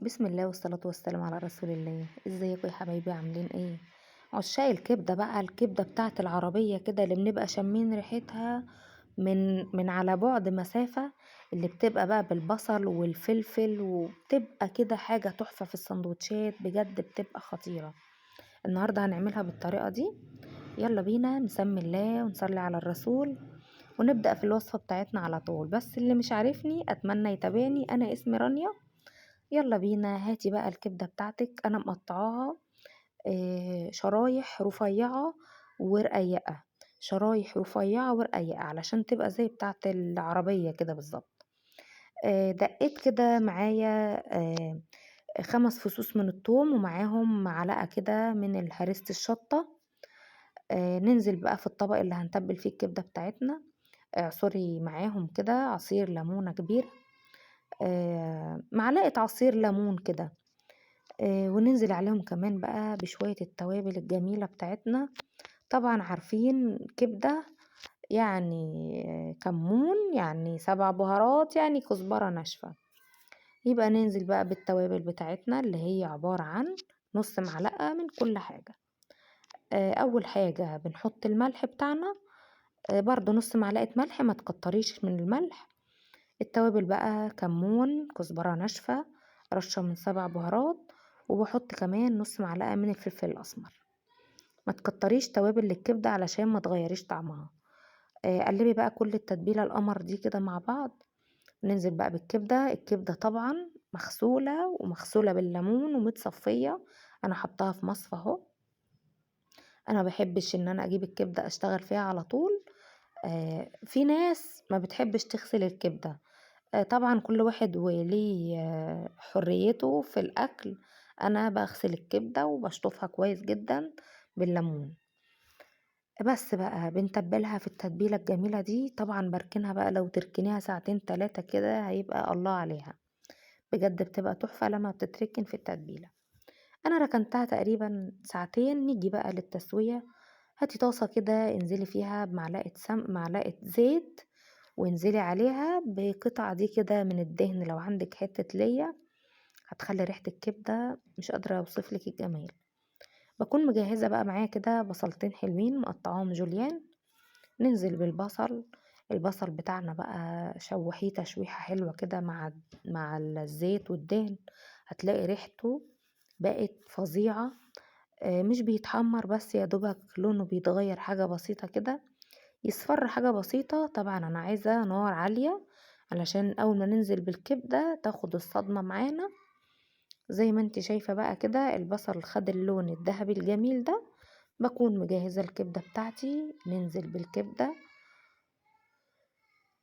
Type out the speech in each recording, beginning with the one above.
بسم الله والصلاة والسلام على رسول الله. ازيكم يا حبايبي، عاملين ايه؟ عشاق الكبدة بقى، الكبدة بتاعت العربية كده اللي بنبقى شامين ريحتها من على بعد مسافة، اللي بتبقى بقى بالبصل والفلفل وبتبقى كده حاجة تحفة في السندوتشات، بجد بتبقى خطيرة. النهاردة هنعملها بالطريقة دي. يلا بينا نسمي الله ونصلي على الرسول ونبدأ في الوصفة بتاعتنا على طول. بس اللي مش عارفني أتمنى يتابعني، أنا اسمي رانيا. يلا بينا. هاتي بقى الكبدة بتاعتك، أنا مقطعاها شرايح رفيعة ورقيقة، شرايح رفيعة ورقيقة علشان تبقى زي بتاعت العربية كده بالظبط. دقيت كده معايا 5 فصوص من الثوم ومعاهم معلقة كده من هريسة الشطة. ننزل بقى في الطبق اللي هنتبل فيه الكبدة بتاعتنا، اعصري معاهم كده عصير ليمونة كبير، معلقة عصير ليمون كده، وننزل عليهم كمان بقى بشوية التوابل الجميلة بتاعتنا. طبعا عارفين كبدة يعني كمون، يعني 7 بهارات، يعني كزبرة ناشفة. يبقى ننزل بقى بالتوابل بتاعتنا اللي هي عبارة عن نص معلقة من كل حاجة. أول حاجة بنحط الملح بتاعنا، برضو نص معلقة ملح، ما تكتريش من الملح. التوابل بقى كمون، كزبرة ناشفة، رشة من 7 بهارات، وبحط كمان نص معلقة من الفلفل الأسمر. ما تكتريش توابل للكبدة علشان ما تغيريش طعمها. قلبي بقى كل التتبيلة القمر دي كده مع بعض. ننزل بقى بالكبدة. الكبدة طبعا مغسولة ومغسولة بالليمون ومتصفية، أنا حطاها في مصفى أهو. أنا ما بحبش إن أنا أجيب الكبدة أشتغل فيها على طول. في ناس ما بتحبش تغسل الكبدة، طبعا كل واحد وليه حريته في الأكل. أنا بغسل الكبدة وبشطفها كويس جدا بالليمون، بس بقى بنتبلها في التتبيلة الجميلة دي. طبعا بركنها بقى، لو تركنيها ساعتين 3 كده هيبقى الله عليها، بجد بتبقى تحفة لما بتتركن في التتبيلة. أنا ركنتها تقريبا ساعتين. نيجي بقى للتسوية. هاتي طاسة كده انزلي فيها بمعلقة معلقة زيت، وانزلي عليها بقطعة دي كده من الدهن. لو عندك حتة ليا هتخلي ريحة الكبدة مش قادرة اوصفلك الجمال. بكون مجهزة بقى معايا كده بصلتين حلوين مقطعاهم جوليان. ننزل بالبصل. البصل بتاعنا بقى شوحيه تشويحة حلوة كده مع الزيت والدهن، هتلاقي ريحته بقت فظيعة. مش بيتحمر بس يا دوبك لونه بيتغير حاجة بسيطة كده، يصفر حاجة بسيطة. طبعا أنا عايزة نار عالية علشان أول ما ننزل بالكبدة تاخد الصدمة معانا. زي ما انت شايفة بقى كده البصل خد اللون الذهبي الجميل ده. بكون مجهزة الكبدة بتاعتي. ننزل بالكبدة،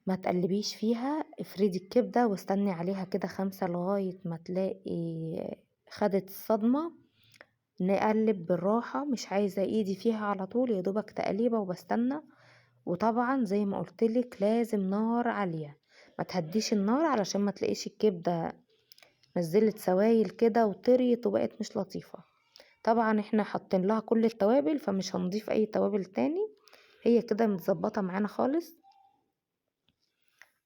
ما تقلبيش فيها، افردي الكبدة واستني عليها كده 5 لغاية ما تلاقي خدت الصدمة. نقلب بالراحة، مش عايزة ايدي فيها على طول، يا دوبك تقليبة وبستنى. وطبعا زي ما قلتلك لازم نار عالية، ما تهديش النار علشان ما تلاقيش الكبدة نزلت سوايل كده وطريت وبقت مش لطيفة. طبعا احنا حاطين لها كل التوابل فمش هنضيف اي توابل تاني، هي كده متظبطة معانا خالص.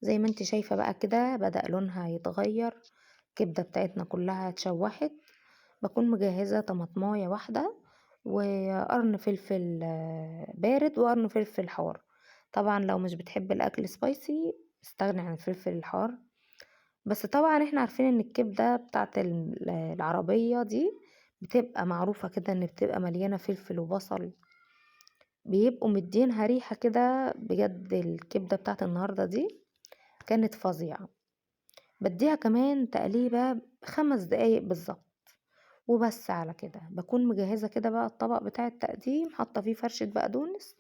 زي ما انت شايفة بقى كده بدأ لونها يتغير، الكبدة بتاعتنا كلها اتشوحت. بكون مجهزة طماطماية واحدة وقرن فلفل بارد وقرن فلفل حار. طبعا لو مش بتحب الاكل سبايسي استغني عن الفلفل الحار، بس طبعا احنا عارفين ان الكبدة بتاعت العربية دي بتبقى معروفة كده ان بتبقى مليانة فلفل وبصل، بيبقوا مدينها ريحة كده. بجد الكبدة بتاعت النهاردة دي كانت فظيعة. بديها كمان تقليبة 5 دقايق بالظبط وبس. على كده بكون مجهزة كده بقى الطبق بتاع التقديم، حاطة فيه فرشة بقدونس،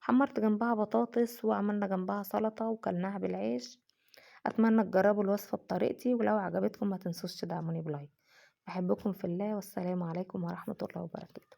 حمرت جنبها بطاطس وعملنا جنبها سلطة وكلناها بالعيش. أتمنى تجربوا الوصفة بطريقتي، ولو عجبتكم ما تنسوش تدعموني بلايك. بحبكم في الله، والسلام عليكم ورحمة الله وبركاته.